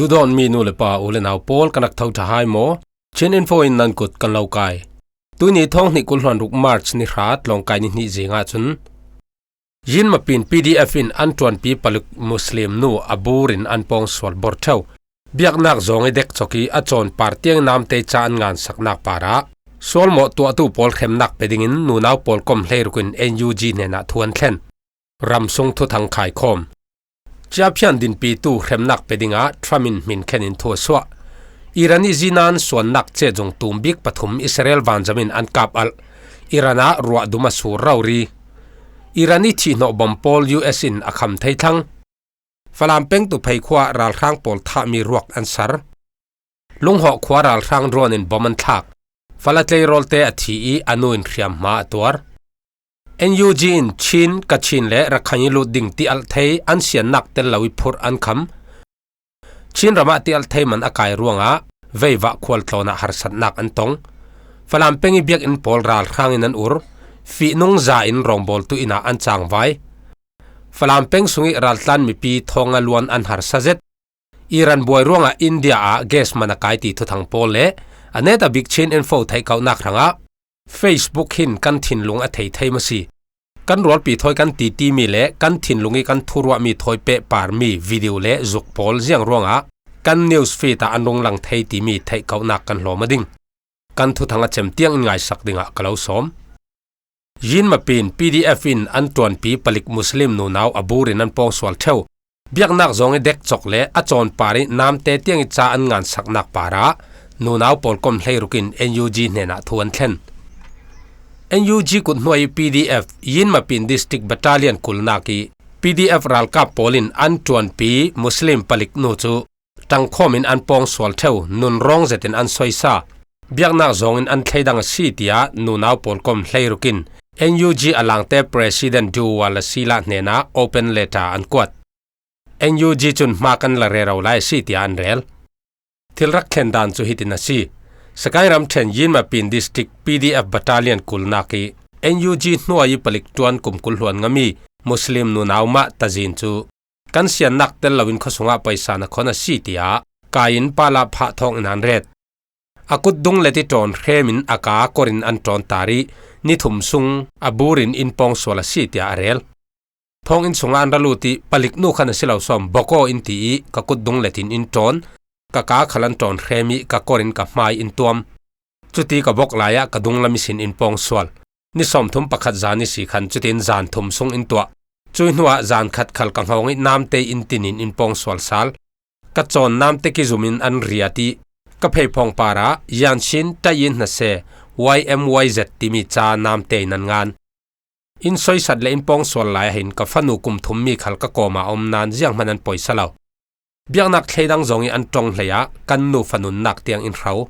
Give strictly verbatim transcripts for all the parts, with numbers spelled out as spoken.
Thu dawnmi nu le pa, u le nau pawl, kan rak tho ṭha hai maw? Chin Info in nan kut kan lo kai. Tuini thawng hnih kul hluan ruk March ni hrat, lawngkai ni hnih zingah cun Yin mapin P D F in an ṭuanpi palik Muslim nu a burin an pawngsual bor ṭheu. Biaknak zawng i dek cawk i a cawn par tiang namte ca an ngansaknak parah sualmawh tuahtu pawl hremnak pe dingin nunau pawlkom hleiruk in N U G hnenah thu an thlen. Ramsung thuthang khaikhawm. Ciaphian dinpitu hremnak pe dingah Trump in hmin khenin thu a suah. Iran i zinan suannak cezung tumbik pathum Israel vanzam in an kap alh. Iran ah ruahdum a sur rori. Iran i thihhnawh bom pawl U S in a kham thei thlang. Falam pengtu pheikhua ralhrang pawl thahmi ruak an sar. Lunghawh khua ralhrang drone in bom an thlak. Falatlei rawlte a thi i a nu in hriamhma a tuar. N U G in Chin, Kachin le Rakhine i lut ding ti alh thei an siannak tel lo i phurh an kham. Chin ramah ti alh thei man a kai ruangah veivah khualtlawnah harsatnak an tong. Falam peng i biakinn pawl ralhrang in an ur. Fihnung za in rawngbawltu innah an cangvai. Falam peng sungih raltlan mipi thawnga luan an harsa zet. Iran buai ruangah India ah gas man a kai ti thuthang pawl le a net a bik Chin Info theihkauhnak hrangah Facebook hin kan thinlung a thei thei maw si? Kan rualpi thawi kan ti timi le kan thinlung i kan thuruahmi thawi pehparmi video le zuk pawl ziang ruangah kan news feed ah an rung lang thei timi theihkauhnak kan hlawm a ding. Kan thuthang a cem tiang in ngaisak dingah ka lo sawm. Yin mapin P D F in an ṭuanpi palik Muslim nunau a burin an pawngsual ṭheu. Biaknak zawng i dek cawk le a cawn par i namte tiang i ca an ngansaknak parah nunau pawlkom hleiruk in N U G hnenah thu an thlen. N U G kut hnuai i P D F Yin mapin District Battalion kulnak i P D F ralkap pawl in an ṭuanpi Muslim palik nu cu ṭangkhawm in an pawngsual ṭheu, nun rawng zetin an soisa. Biaknak zawng in an thleidang a si, tiah nunau pawlkom hleiruk in N U G a langte President Du Wala Sila hnenah open letter an kuat. N U G cun hma kan la rero lai a si, tiah an rel. Thil rak thlen dan cu hitin a si. Sakai ramṭhen Yin mapin District P D F Battalion kulnak i N U G hnuai i palik ṭuan kum kul hluan ngami Muslim nunau mah tazin cu kan siannak tel loin khuasungah paisa na khon a si, tiah kai in pala phah thawng in an ret. A kut dung let i ṭawn hrem in a ka kor in an ṭawn tar i ni thum sung a burin in pawngsual a si, tiah a rel. Thawng in sungah an ra lut i palik nu khan a si lo sawm, bawk aw in ti i ka kut dung let in in ṭawn, ka ka khal an ṭawn hrem i ka kor in ka hmai in tuam. Cuti ka bawk lai ah ka dunglam ihsin in pawngsual. Ni sawmthum pakhat zan ihsi khan cutin zan thum sung in tuah. Cui hnuah zan khat khal ka nghawng i namte in tinin in pawngsual sal. Ka cawn namte kizum in an riat i ka pheiphawng parah Yanshin, Tayin Hnase, Y M Y Z timi ca namte in an ngan. In soisat le in pawngsual lai ahin ka fanu kum thum mi khal ka kawmah a om nan zianghman an poisa lo. Biaknak thleidang zawng i an ṭong hlei ah kan nu fanunnak tiang in hro.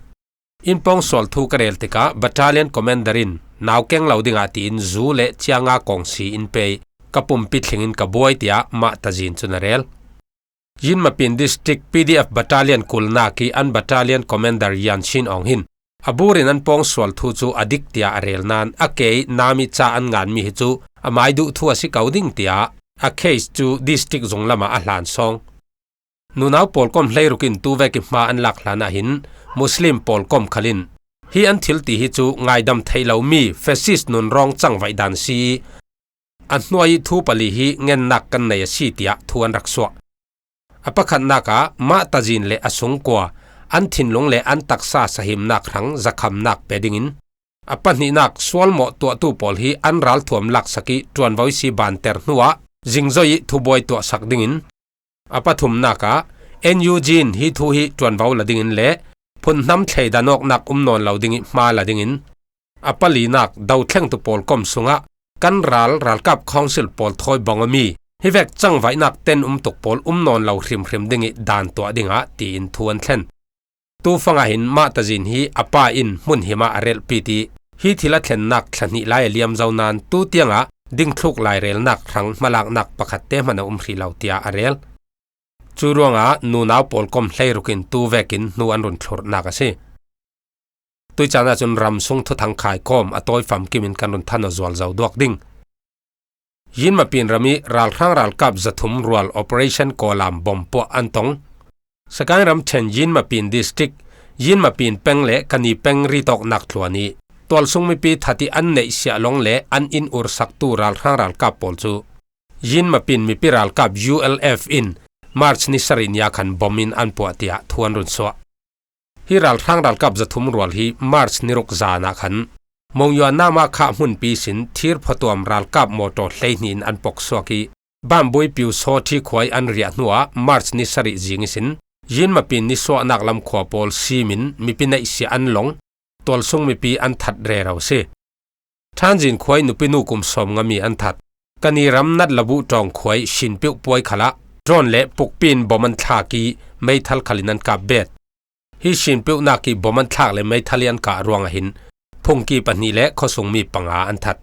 In pawngsual thu ka rel tikah Battalion Commander in nau keng lo dingah tiin zu le cianga kawngsi in pe i ka pumpi thlingin ka buai, tiah mah tazin cun a rel. Yin mapin District P D F Battalion kulnak i an Battalion Commander Yan Shin Aung hin a burin an pawngsual thu cu a dik tiah a rel nan a ke i nam i ca an nganmi hi cu a mai duh thu a si ko ding, tiah a case cu district zung lamah a hlan sawng. Nunau pawlkom hleiruk in tuvek i hma an lak hlan ah hin Muslim pawlkom khal in hi an thil ti hi cu ngaidam theih lomi fascist nunrawng cangvaih dan si i a hnuai i thu pali hi ngennak kan nei a si, tiah thu an rak suah. A pakhatnak ah mah tazin le a sungkua an thinlung le an taksa sahimnak hrang zakhamnak pe dingin, a pahnihnak sualmawh tuahtu pawl hi an ralthuam laksak i ṭuanvo i si banter hnuah zingzoi i thubuai tuahsak dingin, a pathumnak ah N U G in hi thu hi ṭuanvo la dingin le phunhnam thleidan awknak um nawn lo ding i hma la dingin, a palinak dothlengtu pawlkom sungah kan ral ralkap council pawl thawi bang awmi hi vek cangvaihnak ten um tuk pawl um nawn lo hrimhrim ding i dan tuah dingah tiin thu an thlen. Tufangah hin mah tazin hi a pa in hmun himah a relhpi ti hi thil a thlennak thla hnih lai a liam zo nan tu tiangah dingthluk lairelnak hrang hmalaknak pakhat te hman a um hrih lo, tiah a rel. Cu ruangah nunau pawlkom hleiruk in tu vekin hnu an run thlurhnak a si. Tuicaan ahcun ramsung thuthang khai kawm a tawi famkim in kan run than aw zual zo duak ding. Yin mapin ram i ralhrang ralkap zathum rual Operation Kawlam bomb puah an tong. Sagaing ramṭhen Yinmapin District, Yinmapin peng le Kani peng ritawknak tluan ih tualsung mipi that ih an neihsiah lawng le an in ursaktu ralhrang ralkap pawl cu Yinmapin mipi ralkap U L F in March ni sarih ni ah khan bom in an puah tiah thu an run suah. Hi ralhrang ralkap zathum rual hi March ni ruk zan ah khan Monywa Nama khah hmunpi ihsin thir phuatuam ralkap mawtaw hleihnih in an poksuak ih, Bambui Pyusawthi khua ih an riah hnuah March ni sarih zing ihsin Yinmapin nisuahnak lam khua pawl simin mipi neihsiah an lawng, tualsung mipi an that rero si. Ṭhanzin khua ih nupinu kum sawmnga mi an that. Kani ram Natlabuh ṭawng khua ih Shinpeuh puai khalah drone le pukpi in bom an thlak ih meithal khal in an kap bet. Hi Shinpeuhnak ih bom an thlak le meithal ih an kah ruangah hin phungki pahnih le khuasungmi panga an that.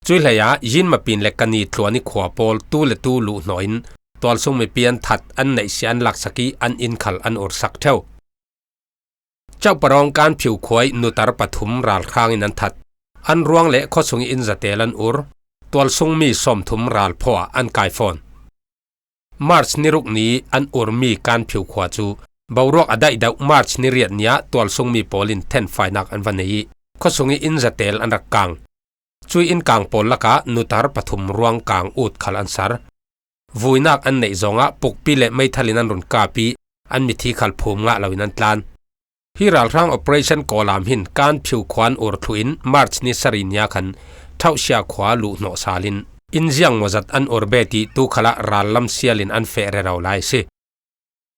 Cuih hleiah Yinmapin le Kani tluan ih khua pawl tu le tu luhhnawh in tualsung mipi an that, an neihsiah an laksak ih an inn khal an ursak ṭheu. Chauhparawng Kanphiu khua ih nutar pathum ralhrang in an that. An ruang le khuasung ih inn zatel an ur. Tualsungmi sawmthum ralphaw ah an kai fawn. March ni ruk ni an urmi Kanphiu khua cu boruak a daih deuh March ni riat ni ah tualsungmi pawl in thenfainak an va nei ih khuasung ih inn zatel an rak kang. Cuih inn kang pawl lakah nutar pathum ruang kang ut khal an sar. Vuinak an neih zawngah pukpi le meithal in an run kap ih an mithi khal phum ngah loin an tlan. Hi ralhrang Operation Kawlam hin Kanphiu khua an ur thluh in March ni sarih ni ah khan Thauhsia khua luhhnawh sal in inn ziang mawzat an ur bet ih tu khalah ral lam sial in an feh rero lai a si.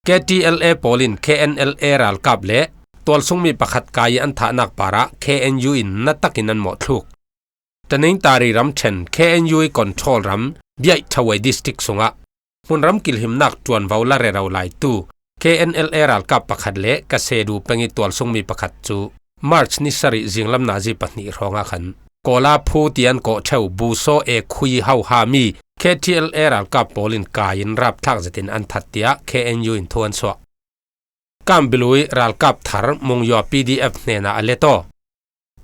K T L A pawl in K N L A ralkap le tualsungmi pakhat kai ih an thahnak parah K N U in na takin an mawhthluk. Taningtari ramṭhen K N U ih control ram Byaithawei District sungah hmunram kilhimnak ṭuanvo la rero laitu K N L A ralkap pakhat le Kasedu peng ih tualsungmi pakhat cu March ni sarih zinglam nazi pahnih hrawngah khan Kawla phu ti an kawh ṭheu Busaw e khui hohami K T L A ralkap pawl in kai in rapthlak zetin an that tiah K N U in thu an suah. Kanbilu ih ralkap thar Monywa P D F hnenah a let aw.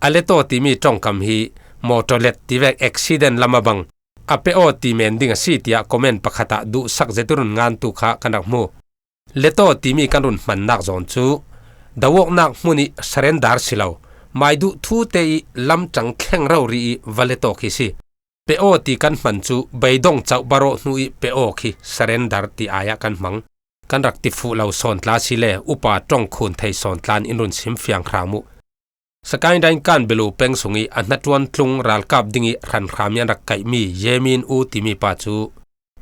A let aw timi ṭongkam hi mawtaw let tivek accident lam a bang a pe aw ti men ding a si tiah comment pakhat ah duhsak zet ih run ngantu kha kan rak hmu. Let aw timi kan run hmannak zawn cu do awknak hmun ih surrender si lo, maiduh thute ih lamṭang thleng rori ih va let aw khi si. Pe aw ti kan hman cu beidong cauh barawh hnu ih pe aw khi surrender ti ai ah kan hmang. Kan rak ti fuh lo sawn tla si le upa ṭong khun thei sawn tlan in run sim fiang hram uh. Sagaing Daing Kanbilu peng sungih a hnaṭuan tlung ralkap dingih hranhram ih an rak kaihmi Yemin U timi pa cu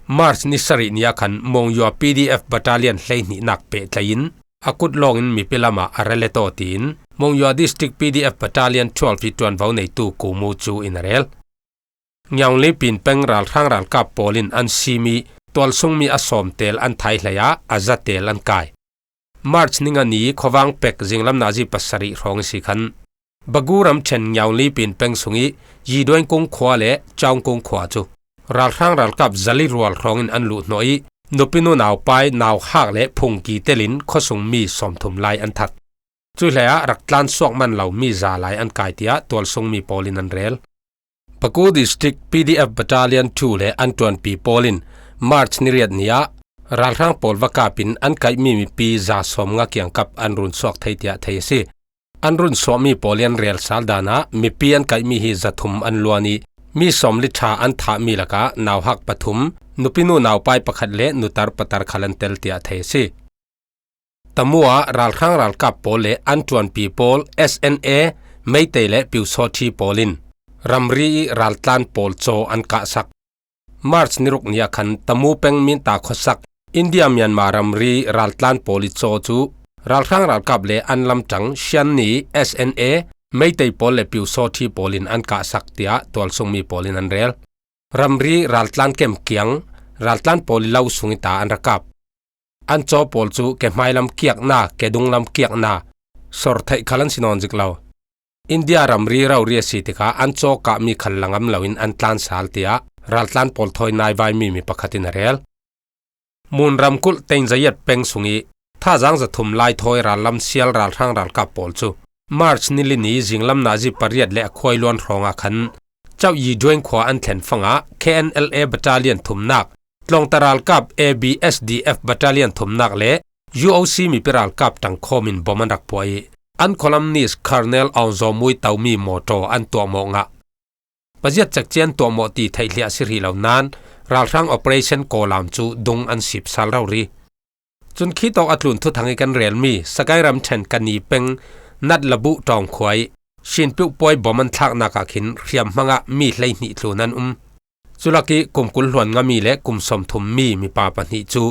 March ni sarih ni ah khan Monywa P D F battalion hleihnihnak pehtlai in a kut lawngin mipi lamah a ra let aw tiin Monywa District P D F Battalion twelve ih ṭuanvo neitu Kumu cu in a rel. Ngiaunglipin peng ralhrang ralkap pawl in an sim ih tualsungmi a sawm tel an thai hleiah a za tel an kai. March ni nga ni khuavang pek zinglam nazi pasarih hrawng ihsi khan Bagu ramṭhen Ngiaunglipin peng sungih Yiduaingkung khua le Caungkung khua cu ralhrang ralkap zali rual hrawngin an luhhnawh ih nupi nu naupai nauhak le phungki telin khuasungmi sawmthum lai an that. Cuih hleiah rak tlan suak man lomi za lai an kai tiah tualsungmi pawl in an rel. Bagu District P D F Battalion two le an ṭuanpi pawl in March ni riat ni ah ralhrang pawl va kapin an kaihmi mipi za sawmnga kiangkap an run suak thei tiah thei a si. An run suahmi pawl ih an rel sal dan ah mipi an kaihmi hi zathum an luan ih mi sawmli ṭha an thahmi lakah nauhak pathum, nupi nu naupai pakhat le nutar patar khal an tel tiah thei a si. Tamu ah ralhrang ralkap pawl le an ṭuanpi pawl S N A, Meitei le Pyusawthi pawl in ramri ih raltlan pawl caw an kahsak. March ni ruk ni ah khan Tamu peng Minta khuasak India Myanmar ramri raltlan pawl ih caw cu ralhrang ralkap le an lamṭang Shan ni S N A, Meitei pawl le Pyusawthi pawl in an kahsak tiah tualsungmi pawl in an rel. Ramri raltlan kem kiang raltlan pawl ih lo sung ih ta an ra kap. An caw pawl cu kehmai lam kiakna, kedung lam kiakna, sor theih khal an si nawn zik lo. India ramri rori a si tikah an caw kahmi khal la ngam loin an tlan sal tiah raltlan pawl thawi naivaimi mi pakhat in a rel. Mun ramkulh Tengzayat peng sungih thazaang zathum lai thawi rallam sial ralhrang ralkap pawl cu March ni li ni zinglam nazi pariat le a khuailuan hrawngah khan Chauh Yiduaing khua an thlen fangah K N L A battalion thumnak, tlawngta ralkap A B S D F battalion thumnak le U O C mipi ralkap ṭangkhawmin bom an rak puah ih, an khualam Nice Colonel Aung Zaw Mui tomi mawtaw an tuahmawh ngah. Paziat cekci an tuahmawh ti theihhliah si rih lo nain, ralhrang operation kawlam cu dung an sipsal rori. Cun khitawk a tlun thuthang ih kan relmi Sagaing ramṭhen Kani peng Nat Labuh ṭawngkhua ih Shin Pyuh puai bom an thlaknak ah khin hriamhmang ah mi hleihnih tlun an um. Culak ih kum kul hluan ngami le kum sawmthum mi mipa pahnih cu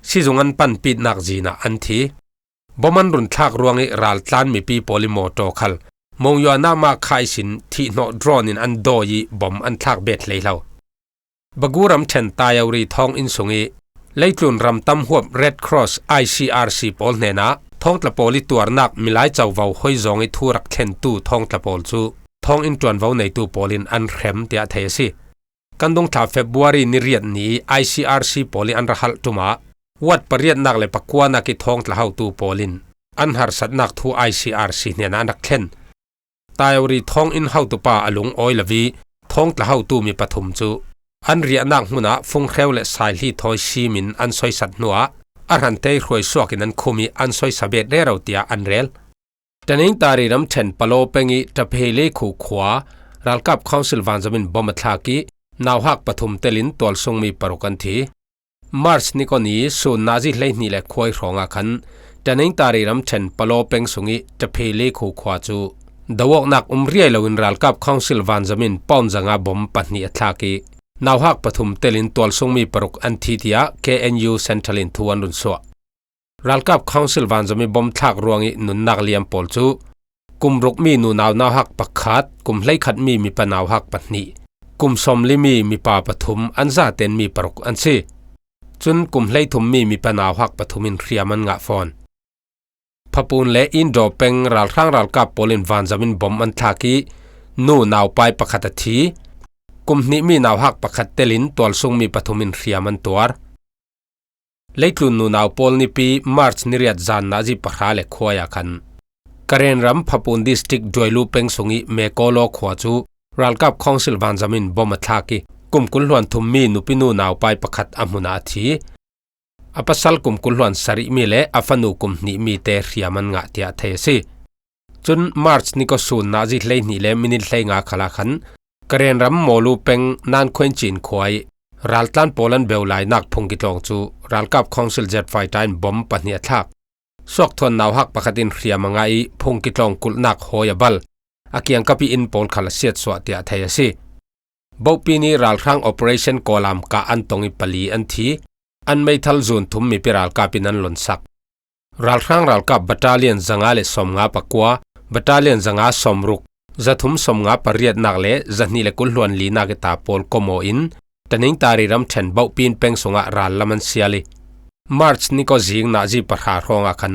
sizung an panpitnak zin ah an thi. Bom an run thlak ruangih raltlan mipi pawl ih mawtaw khal Monywa Nama kha ihsin thihhnawh drone in an dawi ih bom an thlak bet hlei hlo. Bagu ramṭhen Tayori thawnginn sungih leitlun ramtam huap Red Cross I C R C pawl hnenah thawngtla pawl ih tuarnak milai covo hoi zawng ih thu rak thlentu thawngtla pawl cu thawnginn ṭuanvo neitu pawl in an hrem tiah thei a si. Kan dungthla February ni riat ni ih I C R C pawl ih an ra halh ṭum ah ward pariatnak le pakuanak ih thawngtla hotu pawl in an harsatnak thu I C R C hnenah an rak thlen. Tayori thawnginn hotupa a lungawi lo ih thawngtla hotu mi pathum cu an riahnak hmunah funghreu le saihli thawi simin an soisat hnuah a hrante ih hruai suak in an khum ih an soisa bet rero tiah an rel. Tanintari ramṭhen Palaw peng ih Taphei Lekhu khua ralkap council vanzam in bom a thlak ih nauhak pathum telin tualsungmi paruk an thi. March ni kua ni sun nazi hleihnih le khuai hrawngah khan Tanintari ramṭhen Palaw peng sungih Taphei Lekhu khua cu do awknak um riai loin ralkap council vanzam in pawn zanga bom pahnih a thlak ih nauhak pathum telin tualsungmi paruk an thi tiah K N U Central in thu an run suah. Ralkap council vanzam ih bom thlak ruangih nunnak liam pawl cu kum rukmi nunau nauhak pakhat, kum hleikhatmi mipa nauhak pahnih, kum sawmlimi mipa pathum an zatenmi paruk an si. Cun kum hleithummi mipa nauhak pathum in hriam an ngah fawn. Phapun le Indo peng ralhrang ralkap pawl in vanzam in bom an thlak ih nu naupai pakhat a thi. Kum hnihmi nauhak pakhat telin tualsungmi pathum in hriam an tuar. Leitlun nunau pawl nipi March ni riat zan nazi pahra le khuai ah khan Karen ram Phapun District Duailu peng sungih Mekawlaw khua cu ralkap council vanzam in bom a thlak ih kum kul hluan thummi nupi nunau pai pakhat a hmun ah a thi. A pasal kum kul hluan sarihmi le a fanu kum hnihmi te hriam an ngah tiah thei a si. Cun March ni kua sun nazi hleihnih le minit hleinga khalah khan Karen ram Mawlu peng Nankhuaincin khua ih raltlan pawl an beu lainak phungki tlawng cu ralkap council jet fighter in bom pahnih a thlak. Suakthuan nauhak pakhat in hriam a ngah ih phungki tlawng kulhnak hawi a bal. A kiangkap ih inn pawl khal a siatsuah tiah thei a si. Bohpi ni ralhrang operation kawlam kah an tong ih pali an thi. An meithal zun thum mipi ralkap in an lonsak. Ralhrang ralkap battalion zanga le sawmnga pakua, battalion zanga sawmruk, zathum sawmnga pariatnak le zahnih le kul hluan linak ih ta pawl komaw in Tanintari ramṭhen Bohpin peng sungah ral lam an sial ih March ni kua zing nazi pahra hrawngah khan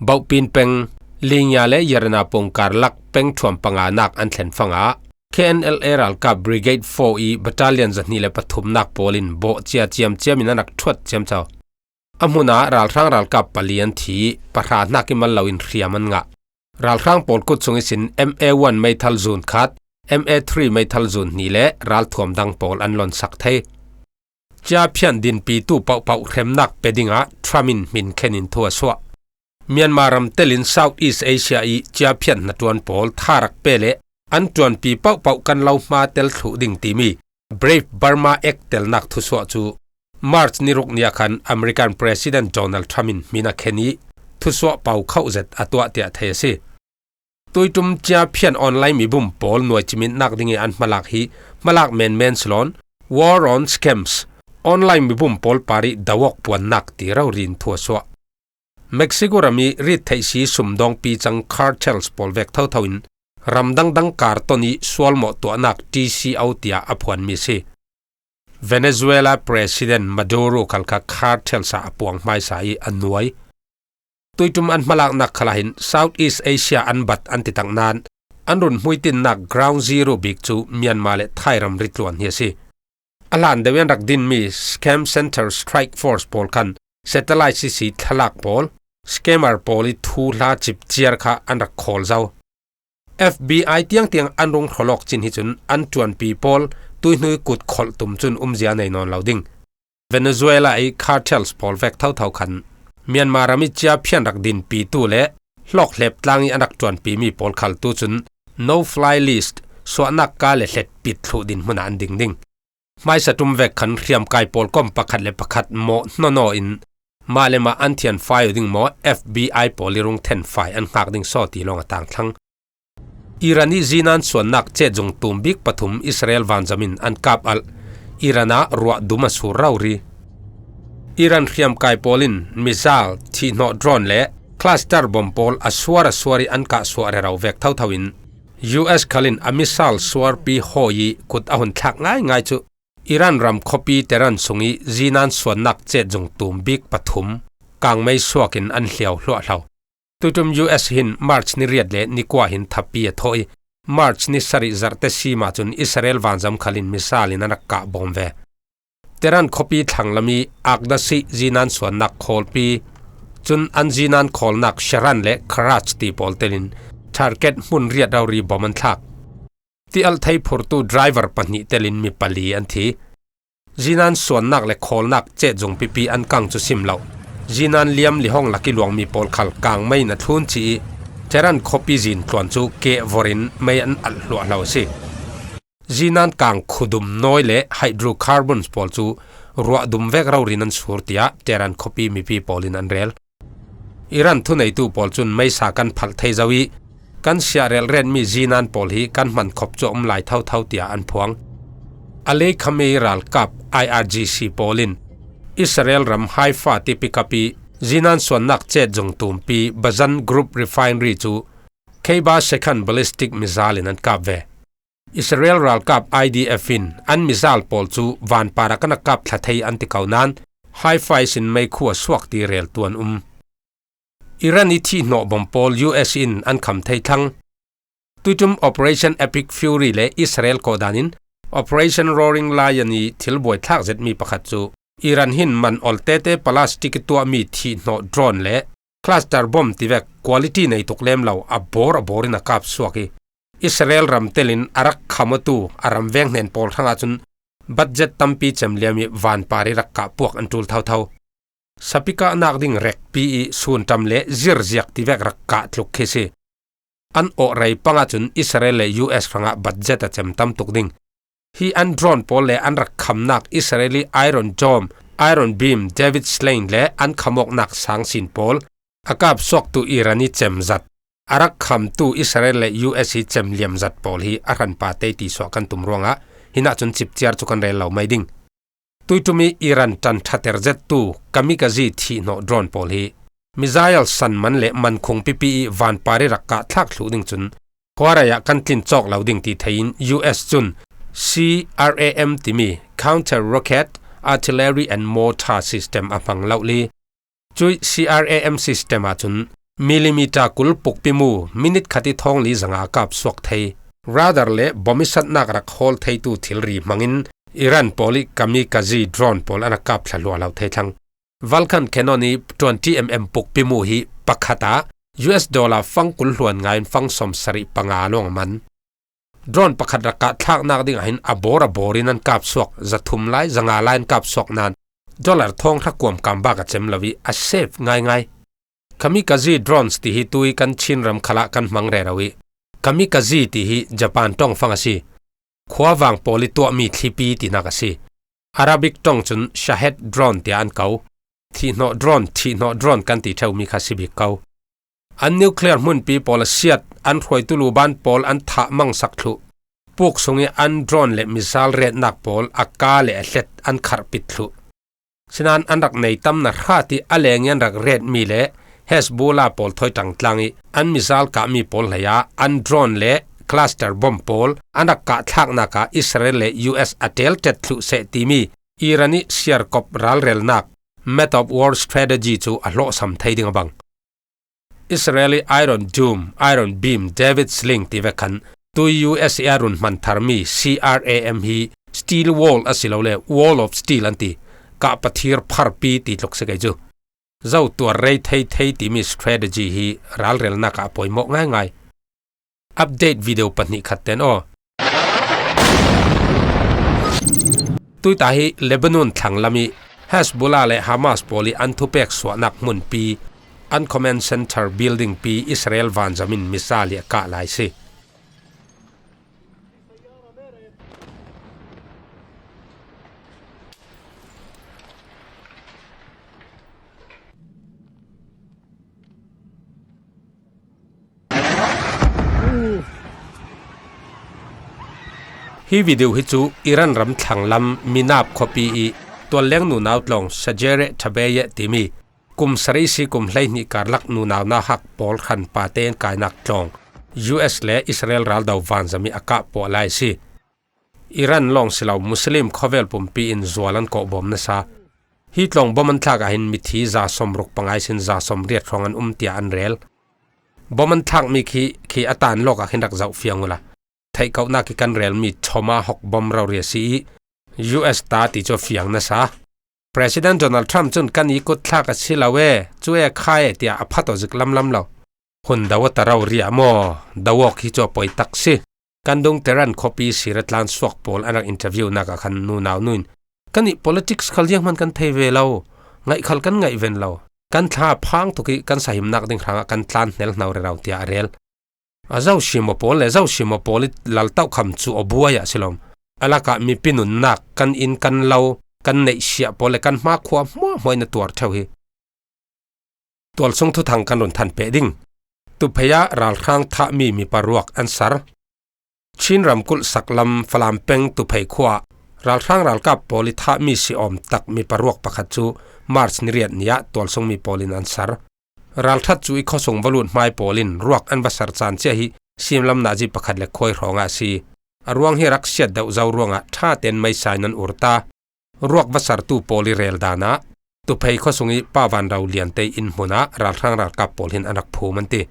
Bohpin peng Lingya le Yarana pungkar lak peng ṭhuam panganak an thlen fangah K N L A ralkap Brigade four ih battalion zahnih le pathumnak pawl in bawh cia ciamciam in an rak ṭhuat ciamco. A hmunah ralhrang ralkap pali an thi ih pahra hnak ih mal loin hriam an ngah. Ralhrang pawl kut sung ihsin M A one meithal zun khat, M A three meithal zun hnih le ralthuam dang pawl an lonsak thei. Ciaphian dinpitu pohpoh hremnak pe dingah Trump in hmin khen in thu a suah. Myanmar ram telin South East Asia ih ciaphian hnaṭuan pawl tha rak pe le an ṭuanpi pohpoh kan lo hma tel thluh ding timi Brave Burma Act telnak thusuah cu March ni ruk ni ah khan American President Donald Trump in hmin a khen ih thusuah po khauh zet a tuah tiah thei a si. Tuiṭum ciaphian online mibum pawl nuai cimitnak dingih an hmalak hi hmalak menmen si loin War on Scams, online mibum pawl parih do awk puannak ti rori in thu a suah. Mexico ram ih rit theih si sumdawngpi cang cartels pawl vek thotho in ramdang dang kar ton ih sualmawh tuahnak T C O tiah a phuanmi a si. Venezuela President Maduro khal kha cartels ah a puang hmaisa ih a nuai. Tuiṭum an hmalaknak khalah hin South East Asia an bat an titak nain an run hmuitinnak ground zero bik cu Myanmar le Thai ram ritluan hi a si. A hlan deuh in rak dinmi Scam Center Strike Force pawl khan satellite sisi thlalak pawl, scammer pawl ih thuhla cipciar kha an rak khawl zo. F B I tiangtiang an rung hrawlawk cin hi cun an ṭuanpi pawl tuihnu ih kut kholh tum cun umzia nei nawn lo ding. Venezuela ih cartels pawl vek thotho khan Myanmar ram i chia phian rak dinpitu le hlawkhlep tlang i an rak ṭuanpimi pawl khal tu cun no fly list, suahnak ka le hlet pit thluh dinhmun ah an ding ding. Hmaisa ṭum vek khan hriamkai pawl kom pakhat le pakhat mawh hnawn aw in mah le mah an thianfai uh ding maw, F B I pawl i rung thenfai an hngak ding saw ti lawng a tangthlang. Iran i zinan suannak cetjung tum bik pathum Israel vanzam in an kap alh. Iran ah ruah dum a sur rori. Iran hriamkai pawl in missile, thihhnawh drone le cluster bomb pawl a suar a suar i an kah suah rero vek thotho in U S khal in a missile suarpi hawi i kut a hun thlak ngaingai cu Iran ram khuapi Tehran sung i zinan suannak cetjung tum bik pathum kangmei suak in an hliau hluahhlo. Tuiṭum U S hin March ni riat le ni kua hin thapi a thawh i, March ni sarih zarhte sima cun Israel vanzam khal in missile in an rak kah bawm ve. Tehran khuapi thlanglam i Akdasi zinan suannak khawlpi, cun an zinan khawlnak Sharan le Karaj ti pawl telin target hmun riat rori bawm an thlak. Ti alh thei phurtu driver pahnih telin mi pali an thi. Zinan suannak le khawlnak cetjung pipi an kang cu sim lo. Zinan liam lihong lak i luangmi pawl khal kangmei in a thlun ci i, Tehran khuapi zin tluan cu keh vor in mei an alh hluahhlo a si. Zinan kang khudum nawi le hydrocarbons pawl cu ruah dum vek rori in an sur, tiah Tehran khuapi mipi pawl in an rel. Iran thuneitu pawl cun meisa kan phalh thei zo i, kan siah relh retmi zinan pawl hi kan hman khop cu a um lai thotho, tiah an phuang. Ali Khamenei ralkap I R G C pawl in Israel ram Haifa tipikap i zinan suannak cetjung tumpi Bazan Group Refinery cu Kheibar Second Ballistic Missile in an kap ve. Israel ralkap I D F in an missile pawl cu vanpar ah kan a kap thla thei an ti ko nain, Haifa ihsin meikhu a suak ti reltu an um. Iran i thihhnawh bomb pawl U S in an kham thei thlang. Tuiṭum Operation Epic Fury le Israel kawhdan in Operation Roaring Lion i thil buaithlak zetmi pakhat cu Iran hin man oltete plastic i tuahmi thihhnawh drone le cluster bomb tivek quality nei tuk lem lo a bawr a bawr in a kap suak i, Israel ram telin a rak kham awtu a ram veng hnen pawl hrangah cun budget tampi cem liam i vanpar i rak kah puak an ṭul thotho. Sapikah nak ding rekpi i sunṭam le zirziak tivek rak kah tluk khi si. An awh rei pangah cun Israel le U S hrangah budget a cem tam tuk ding. Hi an drone pawl le an rak khamnak Israel i Iron Dome, Iron Beam, David Sling le an khamawknak sangsin pawl a kap suaktu Iran i cem zat, a rak khamtu Israel le U S i cem liam zat pawl hi a hranpa tei ti suah kan tum ruangah hinah cun cipciar cu kan rel lo mai ding. Tuiṭum i Iran ṭan ṭhater zettu kamikaze thihhnawh drone pawl hi missile san man le mankhung pipi i vanpar i rak kah thlak thluh ding cun khuarai ah kan tlin cawk lo ding ti thei in U S cun C R A M timi Counter Rocket Artillery and Mortar System a hmang lo li. Cuih C R A M system ahcun millimeter kul pukpi mu minit khat i thawng li zanga kap suak thei, radar le bomb i satnak rak hawl theitu thilri hmangin Iran pawl i kamikaze drone pawl an a kap thla hluahlo thei thlang. Vulcan Cannon i twenty M M pukpi mu hi pakhat ah U S dollar fang kul hluan ngai in fang sawm sarih panga lawng a man. Drone pakhat rak kah thlaknak ding ah hin a bawr a bawr in an kap suak, za thum lai, za nga lai an kap suak nain dollar thawng hra kuam kam bak a cem lo i a safe ngaingai. Kamikaze drones ti hi tui kan Chin ram khalah kan hmang rero i kamikaze ti hi Japan ṭong fang a si. Khuavang pawl i tuahmi thlipi tinak a si. Arabic ṭong cun Shahed drone tiah an ko. Thihhnawh drone, thihhnawh drone kan ti ṭheumi kha si bik ko. An nuclear hmunpi pawl a siat, an hruaitu luban pawl an thah mangsak thluh. Puk sung i an drone le missile retnak pawl a ka le a hlet an kharhpit thluh. Sinain an rak nei tam na hrat i a leng i an rak retmi le Hezbollah pawl thawi ṭangtlang i an missile kahmi pawl hlei ah an drone le cluster bomb pawl an rak kah thlaknak ah Israel le U S a ṭelṭet thluh seh timi Iran i siarkop ralrelnak, method of war strategy, cu a hlawhsam thei ding a bang. Israel i Iron Dome, Iron Beam, David Sling tivek khan tui U S i a run hman tharmi C R A M hi steel wall asilole wall of steel an ti. Kah pathir pharpi ti tluk si kei cu. Zo tuar rei thei thei timi strategy hi ralrelnak ah a pawimawh ngaingai. Update video pahnih khat ten aw. Tuita hi Lebanon thlanglam i Hezbollah le Hamas pawl ih an thupek suahnak hmunpi, an command center building pi Israel vanzam in missile ih a kah lai si. Hi video hi cu Iran ram thlanglam Minab khuapi ih tualleng nunau tlawng Shajere Tabeye timi kum sarih si kum hleihnih karlak nunau nauhak pawl hranpa te in kainak tlawng U S le Israel raldo vanzam ih a kah puah lai a si. Iran lawng si lo Muslim khuavel pumpi in zual an kawhbawm nasa. Hi tlawng bom an thlak ahhin mithi za sawmruk pangai sin za sawmriat hrawng an um tiah an rel. Bom an thlakmi khi, khi a tan lawkah khin rak zoh fiang uhla, theihkohnak ih kan relmi Tomahawk bom rori a si ih U S ta ti cu a fiang nasa. President Donald Trump cun kan ih kut thlak a si lo e, cu e kha e tiah a phat aw zik lamlam lo. Hun do a ta rori ah maw, do awk hi cu a poi tak si. Kan dung Tehran khuapi sir a tlan suak pawl an rak interview nak ah khan nunau nu in, kan ih politics khal zianghman kan thei ve lo, ngaih khal kan ngaih ven lo. Kan thla phang tuk ih kan sahimnak ding hrangah kan tlan hnel hno rero tiah a rel. A zosia maw pawl le zosia maw pawl ih laltohkham cu a buai ah si lo. A lakah mipi nunnak kan inn kan lo, kan neihsiah pawl le kan hmakhua hmuahhmuah in a tuar ṭheu hi. Tualsung thuthang kan run thanpeh ding. Tuphei ah ralhrang thahmi mipa ruak an sar. Chin ramkulh saklam Falam peng Tuphei khua ah ralhrang ralkap pawl ih thahmi si awm tak mipa ruak pakhat cu March ni riat ni ah tualsungmi pawl in an sar. Ralṭhat cu ih khuasung va lut hmai pawl in ruak an va sar caan ciah hi simlam nazi pakhat le khuai hrawngah a si. A ruang hi rak siat deuh zo ruangah ṭha tein meisa in an ur ta. Ruak va sartu pawl ih rel dan ah Tuphei khuasung ih Pa Van Ro Liante inn hmun ah ralhrang ralkap pawl hin an rak phum an ti.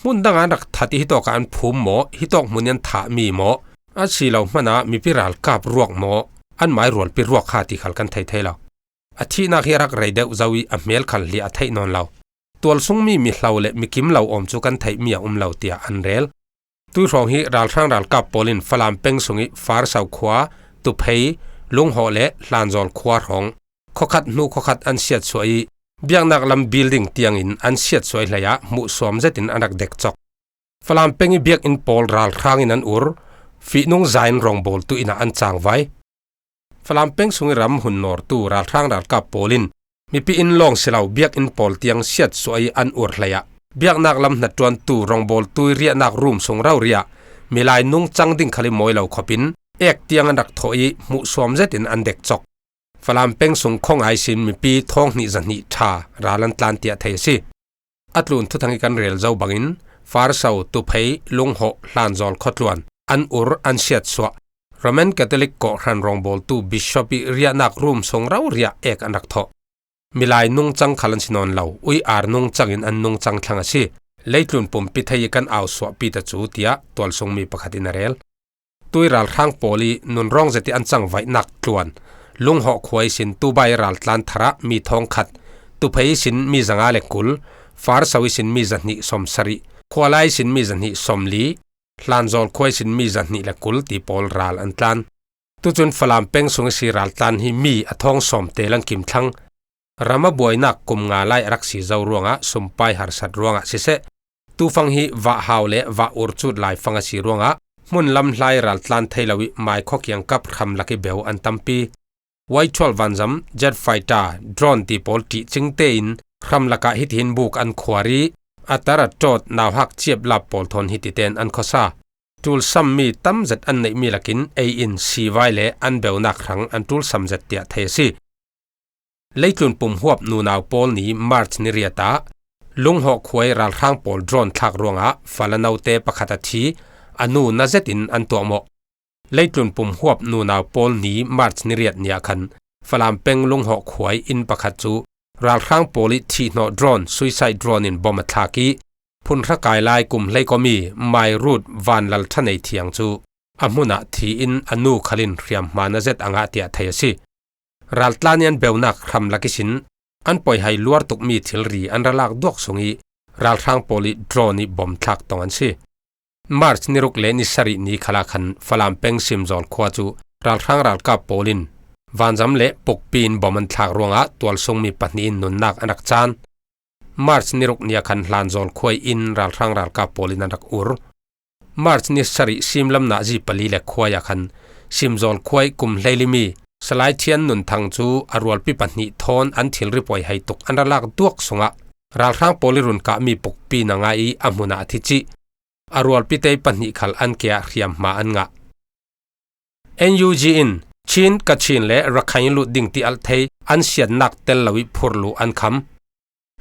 Hmun dangah an rak that ih hitawkah an phum maw, hitawk hmun ih an thahmi maw, a si lo hmanah mipi ralkap ruak maw, anmai rualpi ruak kha ti khal kan thei thei lo. A thihnak hi a rak rei deuh zo ih a hmel khal hliah a theih nawn lo. Tualsungmi mihlo le mikim lo awm cu kan theihmi a um lo tiah an rel. Tuihrawng hi ralhrang ralkap pawl in Falam peng sungih Farso khua, Tuphei, Lunghawh le Hlanzawl khua hrawng khuakhat hnu khuakhat an siatsuah ih biaknak lam building tiangin an siatsuah ih hleiah hmuhsuam zetin an rak dek cok. Falam peng ih biakinn pawl ralhrang in an ur, fihnung zain rawngbawltu inn ah an cangvai. Falam peng sungih ram hun nawrtu ralhrang ralkap pawl in mipi inn lawng si lo biakinn pawl tiang siatsuah ih an ur hleiah biaknak lam hnattuantu rawngbawltu ih riahnak rum sung rori ah milai nungcang ding khal ih mawi lo khawpin ek tiang an rak thawh ih hmuhsuam zetin an dek cok. Falam peng sung khawngai sin mipi thawng hnih zahnih ṭha ral an tlan tiah thei a si. A tlun thuthang ih kan rel zo bangin Farso, Tuphei, Lunghawh, Hlanzawl khuatluan an ur an siatsuah. Roman Catholic kawhhran rawngbawltu Bishop ih riahnak rum sung rori ah ek an rak thawh. Milai nungcang khal an si nawn lo, uiar nungcang in an nungcang thlang a si. Leitlun pumpi thei ih kan au suahpi ta cu tiah tualsungmi pakhat in a rel. Tui ralhrang pawl ih nunrawng zetih an cangvaihnak tluan Lunghawh khua ihsin tubai raltlan thar ah mi thawngkhat, Tuphei ihsin mi zanga le kul, Farso ihsin mi zahnih sawmsarih, Khualai ihsin mi zahnih sawmli, Hlanzawl khua ihsin mi zahnih le kul ti pawl ral an tlan. Tucun Falam peng sung ihsi raltlan hi mi a thawng sawm te langkim thlang. Ram a buainak kum nga lai a rak si zo ruangah sumpai harsat ruangah siseh, tufang hi vahhau le vah urcut laifang a si ruangah hmun lamhlai raltlan thei lo ih mai khua kiangkap hramlak ih beu an tampi. Y twelve vanzam, jet fighter, drone ti pawl ṭihcing tein hramlak ah hitihin buk an khuar ih a tar a ṭawt nauhak ciaplap pawl thawn hititein an khuasa. Ṭulsammi tamzet an neihmi lakin ei in sivai le an beunak hrang an ṭulsam zet tiah thei a si. Leitlun pum huap nunau pawl ni March ni riat ah Lunghawh khua ih ralhrang pawl drone thlak ruangah fala note pakhat a thi, a nu na zetin an tuahmawh. Leitlun pum huap nunau pawl ni March ni riat ni ah khan Falam peng Lunghawh khua ih inn pakhat cu ralhrang pawl ih thihhnawh drone, suicide drone in bom a thlak ih phunhra kai lai kum hleikawm ih Mai Rut vanlal ṭhanei thiang cu a hmunah thi in a nu khal in hriamhma na zet a ngah tiah thei a si. Raltlan ih an beunak hramlak ihsin an poihai luar tukmi thilri an ra lak duak sung ih ralhrang pawl ih drone ih bom thlak tong an si. March ni ruk le ni sarih ni khalah khan Falam peng Simzawl khua cu ralhrang ralkap pawl in Vanzam le pukpi in bom an thlak ruangah tualsung mi pahnih in nunnak an rak caan. March ni ruk ni a khan Hlanzawl khuai in ralhrang ralkap pawl in an rak ur. March ni sarih simlam nazi pali le khuai a khan Simzawl khuai kum hleili mi Salaithian Nunthang cu a rualpi pahnih thawn an thilri puai hei tuk an ra lak duak sungah ralhrang pawl i run kahmi pukpi na ngai i a hmunah a thi cih a rualpi te pahnih khal an ke ah hriam hma an ngah. N U G in Chin, Kachin le Rakhine lut ding tialh thei an siannak tel lo i phurh luh an kham.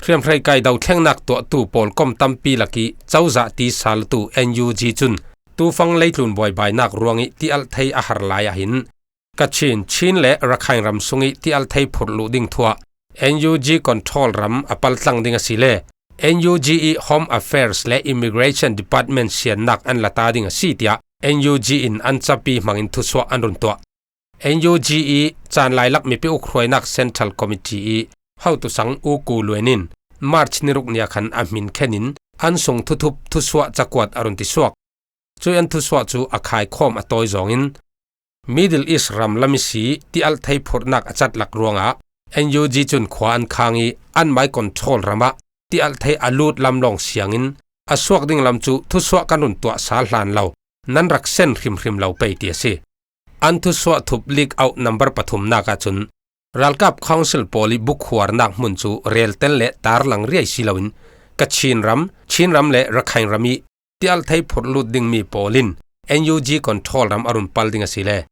Hriamhrei kai do thlengnak tuahtu pawlkom tampi lak i cozah ti sal tu N U G cun tufang leitlun buaibainak ruang i tialh thei a har lai ah hin Kachin, Chin le Rakhine ram sung i tialh thei phurh luh ding thuah N U G control ram a paltlang ding a si le N U G i Home Affairs le Immigration Department siannak an la ta ding a si tiah N U G in an capi hmangin thusuah an run tuah. N U G i caan lailak mipi ukhruainak Central Committee i hotusang U Ku Luan in March ni ruk ni a khan a hmin khenin an sung thuthup thusuah cakuat a run ti suak. Cui an thusuah cu a khaikhawm a tawi zawngin Middle East ram lam i si tialh thei phurhnak a catlak ruangah N U G cun khua an khang i anmai control ramah tialh thei a lut lam lawng siangin a suak ding lam cu thusuah kan run tuah sal hlan lo, nan rak sen hrimhrim lo pei ti a si. An thusuah thup leak out number pathumnak ahcun ralkap council pawl i bukhuarnak hmun cu reltel le tarlang riai si loin Kachin ram, Chin ram le Rakhine ram i tialh thei phurh lut dingmi pawl in N U G control ram a run pal ding a si le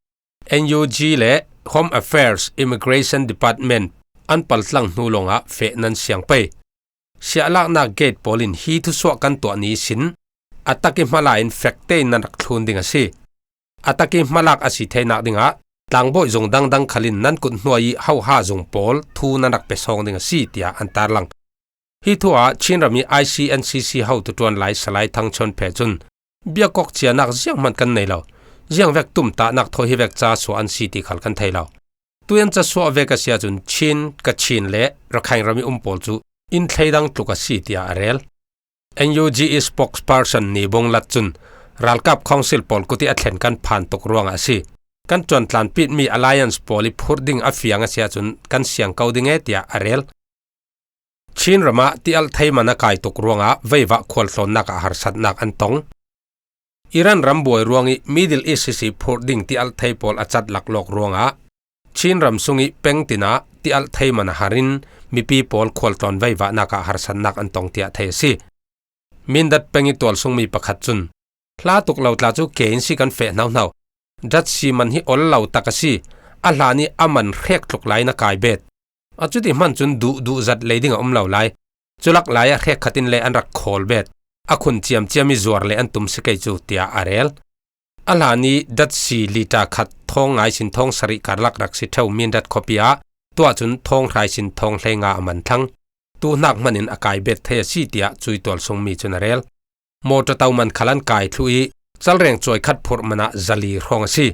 N U G le Home Affairs Immigration Department an paltlang hnu lawngah feh nan siang pei. Siahlaknak gate pawl in hi thusuah kan tuah ni sin a tak i hmala in fek tein nan rak thlun ding a si. A tak i hmalak a si theinak dingah tlangbawi zung dangdang khal in nan kut hnuai i hoha zung pawl thu nan rak pe sawng ding a si tiah an tarlang. Hi thu ah Chin ram i I C N C C hotu ṭuan lai Salai Thang Chon Phe cun biakawk cianak zianghman kan nei lo, ziangvek tumtahnak thawi hi vek ca suah an si ti khal kan thei lo. Tuian ca suah vek a si ahcun Chin, Kachin le Rakhine ram i um pawl cu inn thleidang tluk a si tiah a rel. N U G i spokesperson Ni Bung Lat cun ralkap council pawl kut i a thlen kan phan tuk ruangah a si. Kan ṭuantlanpitmi alliance pawl i phurh ding a fiang a si ahcun kan siang ko ding e tiah a rel. Chin ramah tialh thei man a kai tuk ruangah veivah khualtlawnnak ah harsatnak an tong. Iran ram buai ruang i Middle East i si phurh ding tialh thei pawl a cat laklawk ruangah Chin ram sung i peng tinah tialh thei man a har in mipi pawl khualtlawn veivahnak ah harsatnak an tong tiah thei a si. Mindat peng i tualsungmi pakhat cun, "Hla tuk lo tla cu ke in si kan feh hnohno. Datsi man hi ol lo tak a si. A hlan i a man hrek tluk lai in a kai bet. A cuti hman cun duh duh zat lei ding a um lo lai. Culak lai ah hrek khat in le an rak khawl bet. A khun ciamciam i zuar le an tum si kei cu," tiah a rel. A hlan i datsi lita khat thawng ngai sin thawng sarih karlak rak si ṭheu Mindat khuapi ah tuah cun thawng hrai sin thawng hleinga a man thlang. Tuhnak hman in a kai bet thei a si tiah cui tualsungmi cun a rel. Mawṭaw to man khal an kai thluh i calreng cuai khat phurh man ah zali hrawng a si.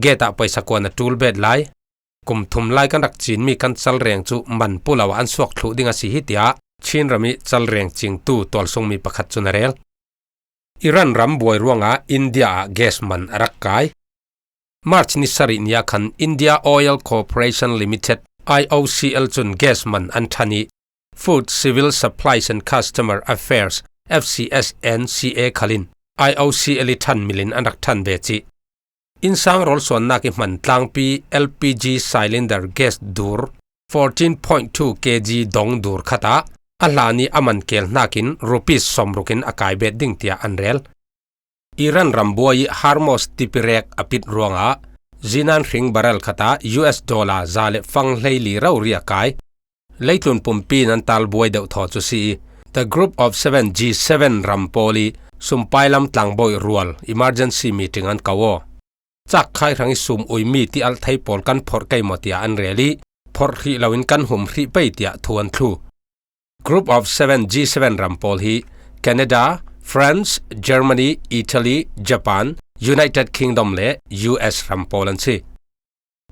Gate ah paisa kuan a ṭul bet lai. Kum thum lai kan rak cinmi kan calreng cu man pu lo ah an suak thluh ding a si hi tiah Chin ram i calreng cingtu tualsungmi pakhat cun a rel. Iran ram buai ruangah India ah gas man a rak kai. March ni sarih ni ah khan India Oil Corporation Limited, I O C L, cun gas man an ṭhan i Food Civil Supplies and Customer Affairs, F C S and C A, khal in I O C L i ṭhan mil in an rak ṭhan ve cih. Innsang rawlsuannak i hman tlangpi L P G cylinder gas dur fourteen point two K G dong dur khat ah a hlan i a man kel hnakin rupees sawmruk in a kai bet ding tiah an rel. Iran ram buai i Hormuz tipirek a pit ruangah zinan hring barrel khat ah U S dollar za le fang hleili rori a kai. Leitlun pumpi in an tal buai deuh thaw cu si i, The Group of Seven, G seven ram pawl i sumpailam tlangbawi rual emergency meeting an ko aw. Cakkhai hrang i sum uimi tialh thei pawl kan phorh kei maw tiah an rel i, phorh hrih loin kan hum hrih pei tiah thu an thlu. Group of Seven, G seven ram pawl hi Canada, France, Germany, Italy, Japan, United Kingdom le U S ram pawl an si.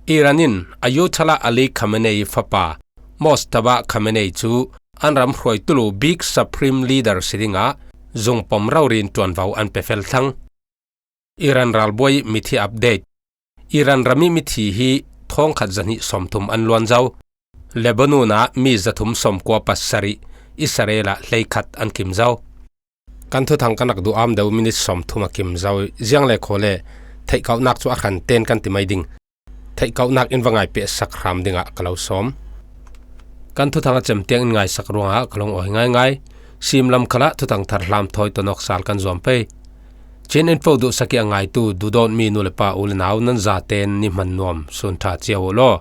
Iran in Ayatollah Ali Khamenei fapa Mojtaba Khamenei cu an ram hruaitu lu bik Supreme Leader si dingah zungpom rori in ṭuanvo an pe fel thlang. Iran ralbuai mithi update. Iran ram i mithi hi khawng khat zahnih sawmthum an luan zo. Lebanon ah mi zathum sawmkua pasarih, Israel ah hleikhat an kim zo. Kan thuthang kan rak duh am deuh minute sawmthum a kim zo ziang le khaw le theihkauhnak cu a hran ten kan ti mai ding. Theihkauhnak in va ngai pehsak hram dingah ka lo sawm. Kan thuthang a cem tiang in ngaisak ruangah ka lung awi ngaingai. Simlam khalah thuthang thar hlam thawi tonawk sal kan zuam pei. Chin info duhsak i a ngaitu duhdawtmi nu le pa u le nau nan zaten ni hman nuam sun ṭha cio uh law.